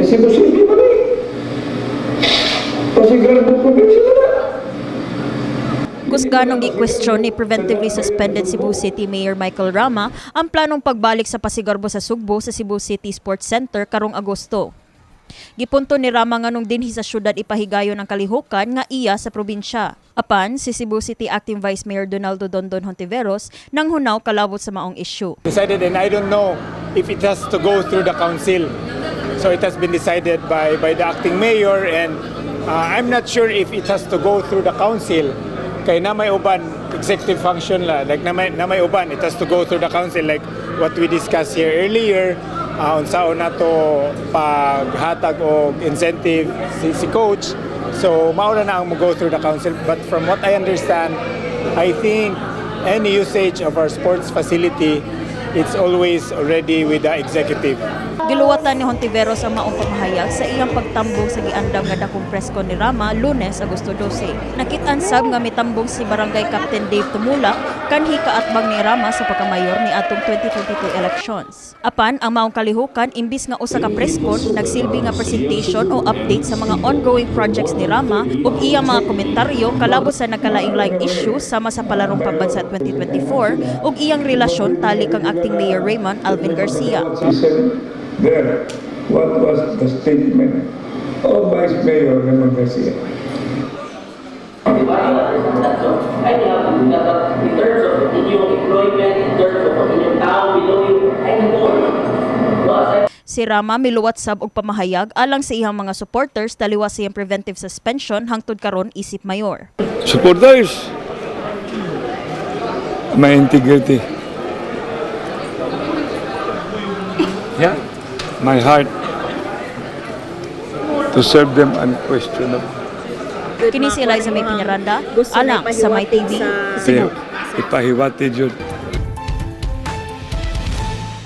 Cebu City man eh. Pasigarbo probinsya na. Kusganong gi-question ni preventively suspended Cebu City Mayor Michael Rama ang planong pagbalik sa Pasigarbo sa Sugbo sa Cebu City Sports Center karong Agosto. Gipunto ni Rama nganong dinhi sa syudad ipahigayon ang kalihukan nga iya sa probinsya. Apan si Cebu City Acting Vice Mayor Donaldo Dondon Hontiveros nang hunaw kalabot sa maong issue. Decided, and I don't know if it has to go through the council. So it has been decided by the acting mayor, and I'm not sure if it has to go through the council. Kay na may uban executive function la, like na may uban it has to go through the council, like what we discussed here earlier, unsaon nato paghatag og incentive si coach. So mao na na ang mo go through the council, but from what I understand, I think any usage of our sports facility, it's always already with the executive. Giluwatan ni Hontiveros ang maong pamahayag sa iyang pagtambong sa giandam nga dakong presscon ni Rama Lunes, Agosto 12. Nakit-an sab nga mitambong si Barangay Captain Dave Tumulak kanhi kaatbang ni Rama sa pagkamayor ni atong 2022 elections. Apan ang maong kalihukan, imbis nga usa ka presscon, nagsilbi nga presentation o update sa mga ongoing projects ni Rama ug iyang mga komentaryo kalabot sa nagkalaing-laing issues sama sa Palarong Pambansa 2024 ug iyang relasyon tali kang Acting Mayor Raymond Alvin Garcia. He said there, what was the statement of Vice Mayor Raymond Garcia? Di ba? You understand that. So, I have to do that. But in terms of inyong employment, in terms of ang inyong tao below you, I can go. No, aside Si Rama miluwat sab og pamahayag alang sa iyang mga supporters taliwas sa iyang preventive suspension hangtod karon isip mayor. Supporters, my integrity. Yeah. My heart to serve them unquestionable. Kini si Eliza May Piñaranda alang sa My TV, Cebu. Ipahiwati jud.